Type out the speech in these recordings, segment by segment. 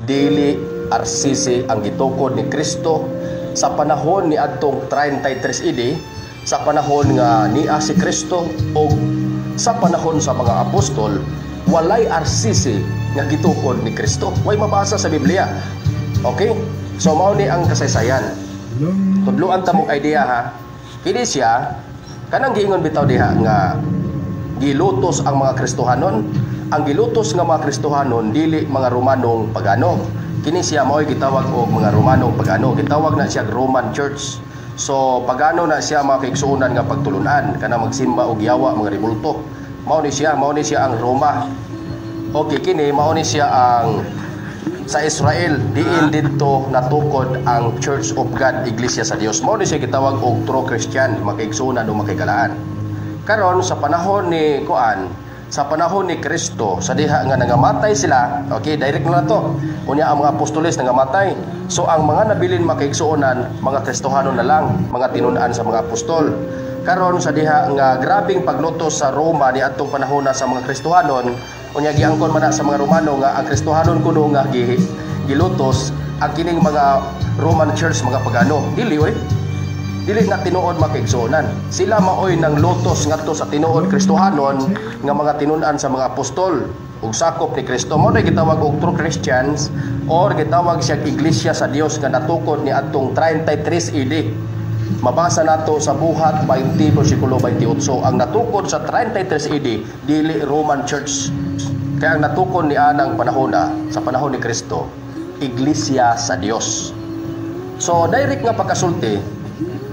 Dili RCC ang gitukod ni Kristo sa panahon ni adtong 33 AD, sa panahon nga niya si Kristo o sa panahon sa mga apostol, walay RCC nga gitukod ni Kristo. Way mabasa sa Biblia. Okay? So mao ni ang kasaysayan. Tudluan ta mong idea ha. Kini siya kanang giingon bitaw diha nga gilutos ang mga Kristohanon. Ang gilutos nga mga Kristohanon dili mga Romanong pagano. Kini siya mao'y gitawag og mga Romanong pagano. Gitawag na siya Roman Church. So pagano na siya, mga kaigsuonan, nga pagtulunan kana magsimba og yawa, mga rebulto. Mao ni siya ang Roma. Okay, kini mao ni siya ang sa Israel, diin didto natukod ang Church of God, Iglesia sa Dios. Mao ni siya gitawag og true Christian, makaigsuonan o makaigalaan. Karon sa panahon ni kuan, sa panahon ni Kristo, sa diha nga nangamatay sila, okay, direct na to. Unya ang mga apostoles nangamatay. So ang mga nabilin, makaigsuonan, mga Kristohanon na lang, mga tinun-an sa mga apostol. Karon sa diha nga grabing paglutos sa Roma ni atong panahon na sa mga Kristohanon, unya giangkon man na sa mga Romano nga ang Kristohanon kuno nga gilutos ang kining mga Roman Church, mga pagano. Dili oy. Dili na tinuod, makaigsuonan. Sila maoy nang lutos ngadto sa tinuod Kristohanon nga mga tinun-an sa mga apostol ug sakop ni Kristo. Mao na gitawag og true Christians or gitawag siya Iglesia sa Dios nga natukod ni adtong 33 AD. Mabasa nato sa Buhat 20 versikulo 28. Ang natukod sa 33 AD dili Roman Church. Kaya ang natukod ni anang panahon na sa panahon ni Kristo, Iglesia sa Dios. So direct nga pagkasulti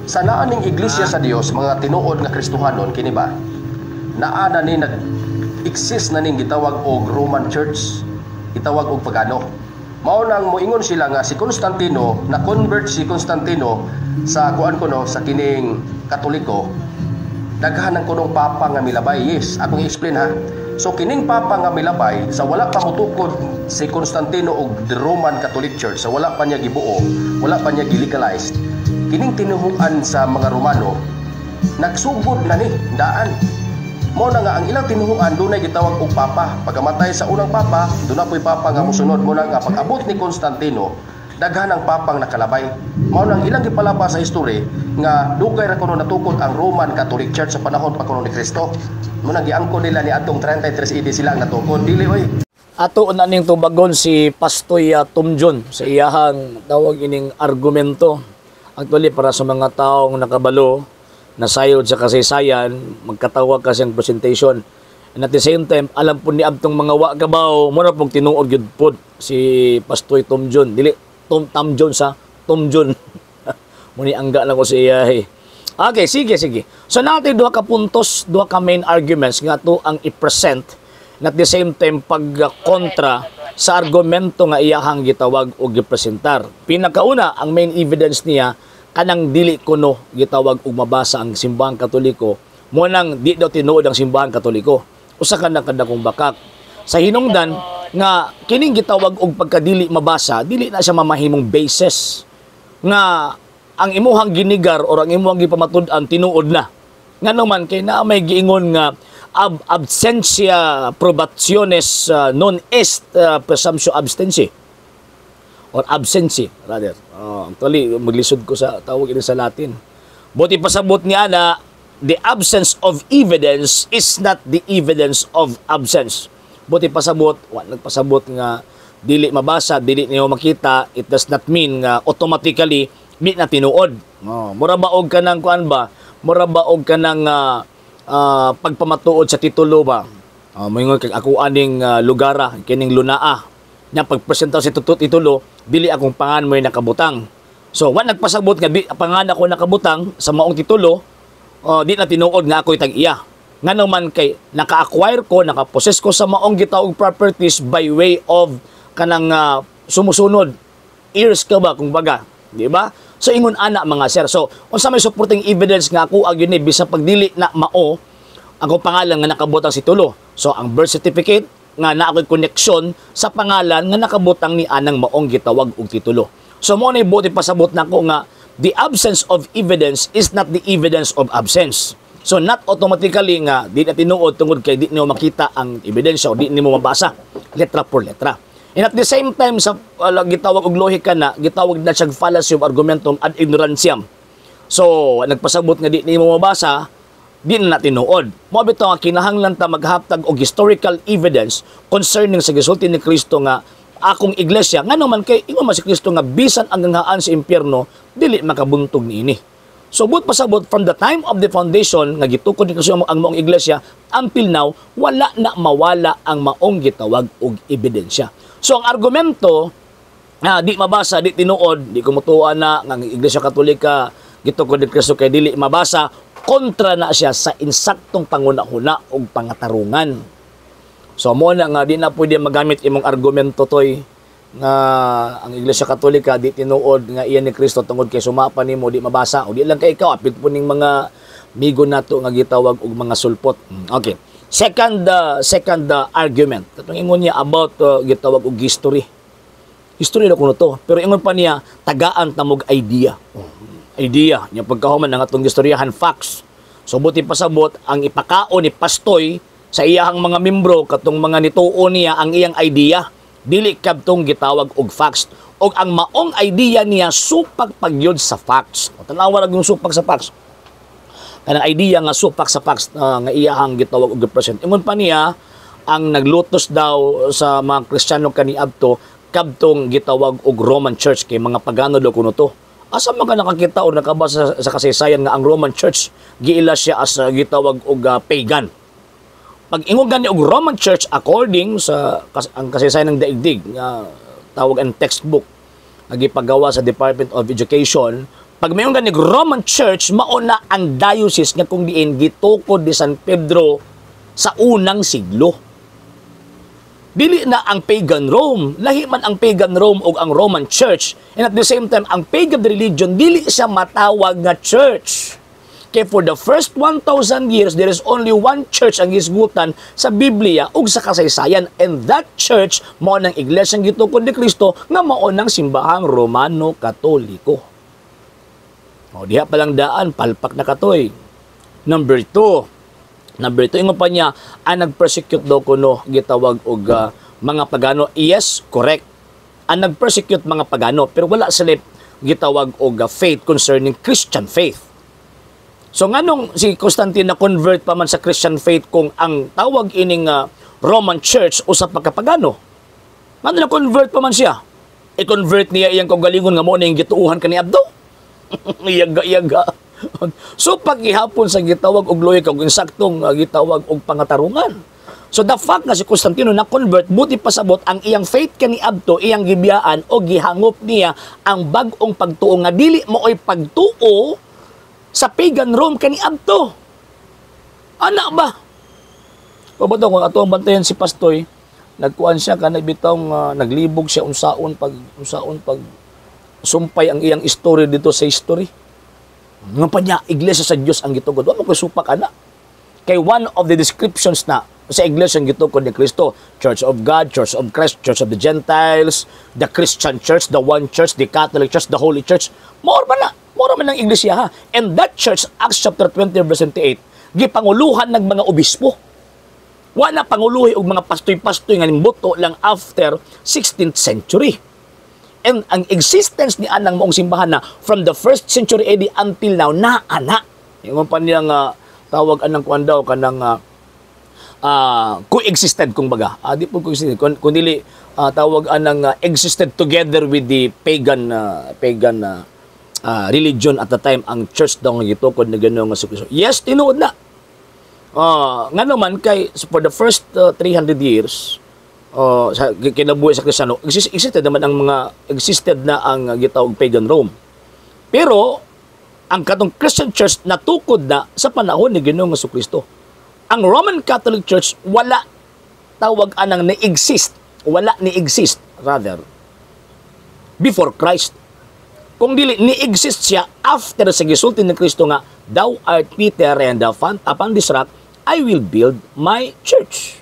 sa naa ning Iglesia sa Dios, mga tinuod nga Kristohanon, kini ba naa na ni nag exist na ning gitawag og Roman Church, gitawag og pagano. Mao nang moingon sila nga si Constantino na convert si Constantino sa kuan kuno sa kining Katoliko, daghan ang kunong papa nga milabay. Yes, akong i-explain ha. So kining papa nga milabay sa wala pa motukod si Constantino og the Roman Catholic Church, sa wala pa niya gibuo, wala pa niya gilegalized kining tinuhuan sa mga Romano, nagsugod na ni daan. Mao na nga ang ilang tinuhuan dunay gitawag og papa. Pagkamatay sa unang papa, duna po'y papa nga mosunod. Mo na nga pag-abot ni Constantino, daghan ang papang nakalabay. Mao nang ilang gipalapa sa history nga dugay ra kuno natukod ang Roman Catholic Church sa panahon pa kuno ni Kristo. Mo nang giangkon nila ni atong 33 AD sila ang natukod. Dili oy. Ato na ning tubagon si Pastoy Tumjon sa iyahang tawag ining argumento. Actually, para sa mga taong nakabalo, nasayod sa kasaysayan, magkatawag kasi ang presentation. And at the same time, alam po ni abtong mga wa kabaw, mura pong tinuod gyud pod si Pastoy Tumjon. Dili Tom Tamjon sa Tumjon. Muni angga lang ko sa iya eh. Okay, sige, sige. So natin duha ka puntos, duha ka main arguments nga to ang i-present and at the same time pag-kontra sa argumento nga iyahang gitawag o gipresentar. Pinakauna, ang main evidence niya kanang dili kuno gitawag og mabasa ang Simbahang Katoliko, mo nang di daw tinuod ang Simbahang Katoliko. Usa ka na kadakong bakak. Sa hinungdan nga kining gitawag og pagkadili mabasa, dili na siya mamahimong basis nga ang imuhang ginigar or ang imuhang gipamatud-an tinuod na. Ngano man kay naa may giingon nga ab absentia probationis non est presumptio abstentie or absentie rather. Oh, actually maglisod ko sa tawag ini sa Latin. Buti pasabot niya na the absence of evidence is not the evidence of absence. Buti pasabot, wa nagpasabot nga dili mabasa, dili niyo makita, it does not mean nga automatically di na tinuod. Oh, mura ba og kanang kuan ba? Mura ba og kanang pagpamatuod sa titulo ba? Moingon kag ako aning lugara kining lunaa. Nya pagpresenta sa titulo, dili akong pangan mo'y nakabutang. So, wa nagpasabot nga di pangan ako nakabutang sa maong titulo, di na tinuod nga ako'y tag-iya. Ngano man kay naka-acquire ko, naka-possess ko sa maong gitawag properties by way of kanang sumusunod years ka ba kung baga, di ba? So ingon ana, mga sir. So unsa may supporting evidence nga ako ag yun eh, bisa pagdili na mao ako pangalan nga nakabutang si tulo? So ang birth certificate nga naa ako'y connection sa pangalan nga nakabutang ni anang maong gitawag og titulo. So mo na buti pasabot nako nga the absence of evidence is not the evidence of absence. So not automatically nga di na tinuod tungod kay di nimo makita ang ebidensya o di nimo mabasa letra por letra. And at the same time, sa gitawag og lohika na, gitawag na siyang fallacy of argumentum ad ignorantiam. So, nagpasabot nga di nimo mabasa, di na tinuod. Mao bitaw nga kinahanglan ta maghatag og historical evidence concerning sa gisulti ni Kristo nga akong iglesia, ngano man kay ingon man si Kristo nga bisan ang ganghaan sa impyerno dili makabuntog niini. So buot pasabot, from the time of the foundation nga gitukod ni Kristo ang maong iglesia until now, wala na mawala ang maong gitawag og ebidensya. So ang argumento nga di mabasa, di tinuod, di ko mutuo na nga ang Iglesia Katolika gitukod ni Kristo kay dili mabasa, kontra na siya sa insaktong pangunahuna og pangatarungan. So mo na nga di na pwede magamit imong argumento, Toy, nga ang Iglesia Katolika di tinuod nga iyan ni Kristo tungod kay sumapa nimo di mabasa. O di lang kay ikaw, apil po ning mga migo nato nga gitawag og mga sulpot. Okay. Second argument. Katong ingon niya about gitawag og history. History na kuno to. Pero ingon pa niya, tagaan ta mog idea. Oh, idea. Nya pagkahuman ang atong istoryahan, facts. So buti pasabot, ang ipakaon ni Pastoy sa iyahang mga membro, katong mga nituo niya, ang iyang idea, dili kabtong gitawag og facts. Og ang maong idea niya supak pagyud sa facts. O, tan-awa ra yung supak sa facts. Kanang idea nga supak sa facts nga iyahang gitawag og represent. Ingon pa niya, ang naglutos daw sa mga Kristiyano kaniadto kabtong gitawag og Roman Church kay mga pagano daw kuno to. Asa man ka nakakita o nakabasa sa kasaysayan nga ang Roman Church giila siya as gitawag og pagan? Pag ingon gani og Roman Church, according sa ang kasaysayan ng daigdig nga tawag ang textbook nga gipagawa sa Department of Education, pag mayon gani Roman Church, mao na ang diocese nga kung diin gitukod ni San Pedro sa unang siglo. Dili na ang pagan Rome. Lahi man ang pagan Rome o ang Roman Church. And at the same time, ang pagan religion, dili siya matawag nga church. Kay for the first 1,000 years, there is only one church ang gisgutan sa Biblia ug sa kasaysayan. And that church, mao nang iglesia gitukod ni Kristo nga mao nang simbahang Romano Katoliko. O, diha pa lang daan, palpak na katoy. Number two, number two, ingon pa niya, ang nag-persecute daw kuno gitawag og mga pagano. Yes, correct. Ang nag-persecute mga pagano, pero wala sila gitawag og faith concerning Christian faith. So nganong si Constantine na convert pa man sa Christian faith kung ang tawag ining Roman Church usa pa ka pagano? Ngano na convert pa man siya? I-convert niya iyang kaugalingon nga mo na yung gituuhan kaniadto? Iyaga iyaga. So paghihapon sa gitawag og lohika og insaktong gitawag og pangatarungan. So the fact nga si Constantino na convert, buti pasabot ang iyang faith kaniadto iyang gibiyaan o gihangop niya ang bag-ong pagtuo nga dili mooy pagtuo sa pagan Rome kaniadto. Ana ba? Pabato kung ato ang bantayan si Pastoy, nagkuan siya kanay bitawng naglibog siya unsaon pag sumpay ang iyang story dito sa history. Nga pa niya, iglesia sa Dios ang gitukod. Wa mo ko supak ana. Kay one of the descriptions na sa iglesia ang gitukod ni Kristo, Church of God, Church of Christ, Church of the Gentiles, the Christian Church, the One Church, the Catholic Church, the Holy Church. More man na. More man ang iglesia ha. And that church, Acts chapter 20 verse 28, gipanguluhan ng mga obispo. Wala panguluhi og mga pastoy-pastoy nga nimbuto lang after 16th century. And ang existence ni anang maong simbahan na from the first century AD until now na ana. Ingon pa niya nga tawag anang kuan daw kanang coexisted kung baga. Di po coexisted kun dili tawag anang existed together with the pagan religion at the time, ang church daw nga gitukod na gano'n nga si Kristo. Yes, tinuod na. Nga naman kay for the first 300 years sa kinabuhi sa Kristiyano, existed naman ang mga existed na ang gitawag pagan Rome. Pero ang katong Christian Church natukod na sa panahon ni Ginoong Kristo. Ang Roman Catholic Church wala tawag anang ni-exist, wala ni-exist rather before Christ. Kung dili ni-exist siya after sa gisulti ni Kristo nga "Thou art Peter, and upon this rock I will build my church."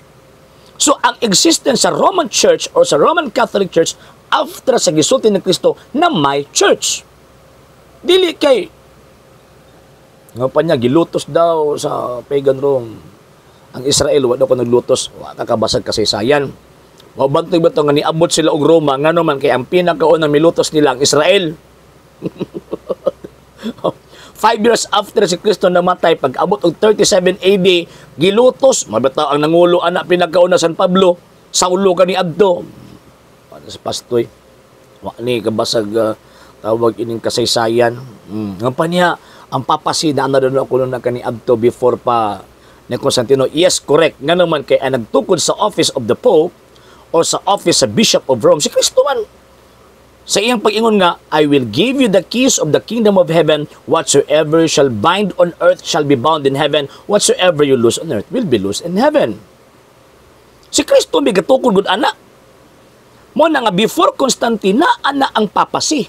So ang existence sa Roman Church or sa Roman Catholic Church after sa gisulti ni Kristo na my church. Dili kay nga pa niya gilutos daw sa pagan Rome. Ang Israel wa daw ko naglutos, wa kakabasag kasaysayan. Mao bantog ba to nga niabot sila og Roma, ngano man kay ang pinakaunang milutos nila ang Israel. 5 years after si Kristo namatay, pag abot og 37 AD, gilutos, mabitaw ang nangulo ana pinakauna, San Pablo, Saulo kani adto. Ano sa pastoy? Wa ni kabasag tawag ining kasaysayan. Nga pa niya, ang papacy na na ako na kani adto before pa ni Constantino. Yes, correct. Nga naman kay ang nagtukod sa office of the Pope o sa office sa Bishop of Rome, si Kristo man. Sa iyang pag-ingon nga, "I will give you the keys of the kingdom of heaven. Whatsoever shall bind on earth shall be bound in heaven. Whatsoever you loose on earth will be loosed in heaven." Si Kristo may gatukod gud ana. Mo na nga before Constantine, naa na ang papacy.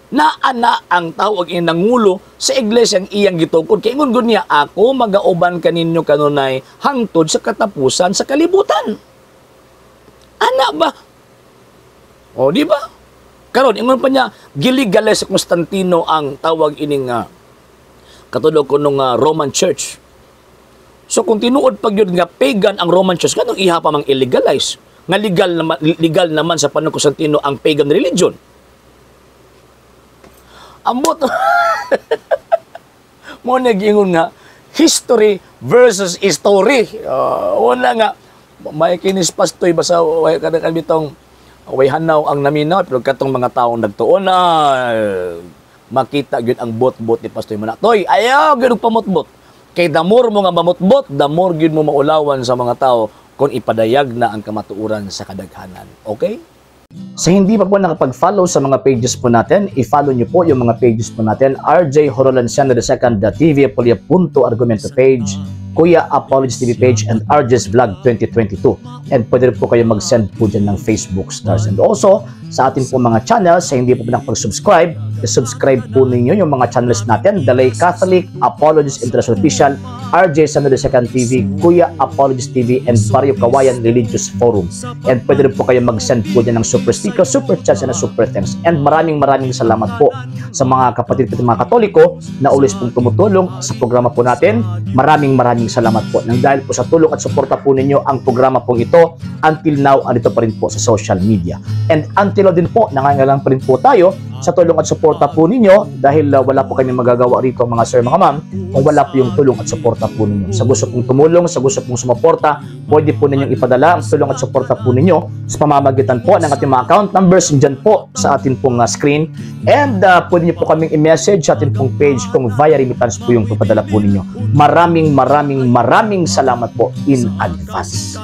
Naa na ang tawag ing nangulo sa iglesia ang iyang gitukod. Kay ingon gud niya, "Ako magauban kaninyo kanunay hangtod sa katapusan sa kalibutan." Ana ba? O, di ba? Karon ingon pa niya, gilegalize sa Constantino ang tawag ining katulad ko nung Roman Church. So kung tinuod pag yun nga pagan ang Roman Church, kanong iha pa mang illegalize? Nga legal naman sa panahon Constantino ang pagan religion. Ambot. Mo nag-ingon nga history versus story. Wala nga may kinis pastoy, basta way kada bitong way hanaw ang naminaw, pero katong mga taong nagtuon na makita gyud ang bot-bot ni pastoy mo na. Toy, ayaw gyud og pamutbot. Kay the more mo nga mamutbot, the more gyud mo maulawan sa mga tao kung ipadayag na ang kamatuoran sa kadaghanan. Okay? Sa hindi pa po nakapag-follow sa mga pages po natin, i-follow niyo po yung mga pages po natin: RJ Horolanciano II, the TV Apolia Punto Argumento page, Kuya Apologies TV page, and RJ's Vlog 2022. And pwede rin po kayo mag-send po dyan ng Facebook stars. And also, sa atin po mga channels, sa hindi po nakapag-subscribe, i-subscribe po ninyo yung mga channels natin: The Lay Catholic, Apologies International Official, RJ Sano II TV, Kuya Apologies TV, and Barrio Kawayan Religious Forum. And pwede rin po kayo mag-send po dyan ng super sticker, super chats, and super thanks. And maraming maraming salamat po sa mga kapatid po mga Katoliko na always pong tumutulong sa programa po natin. Maraming maraming salamat po. Nang dahil po sa tulong at suporta po ninyo, ang programa pong ito until now andito pa rin po sa social media. And until now din po, nangangailangan pa rin po tayo sa tulong at suporta po ninyo dahil wala po kami magagawa rito, mga sir, mga ma'am, kung wala po yung tulong at suporta po ninyo. Sa gusto pong tumulong, sa gusto pong sumuporta, pwede po ninyong ipadala ang tulong at suporta po ninyo sa pamamagitan po ng ating mga account numbers dyan po sa atin pong screen. And pwede niyo po kaming i-message sa atin pong page kung via remittance po yung papadala po ninyo. Maraming maraming maraming salamat po in advance.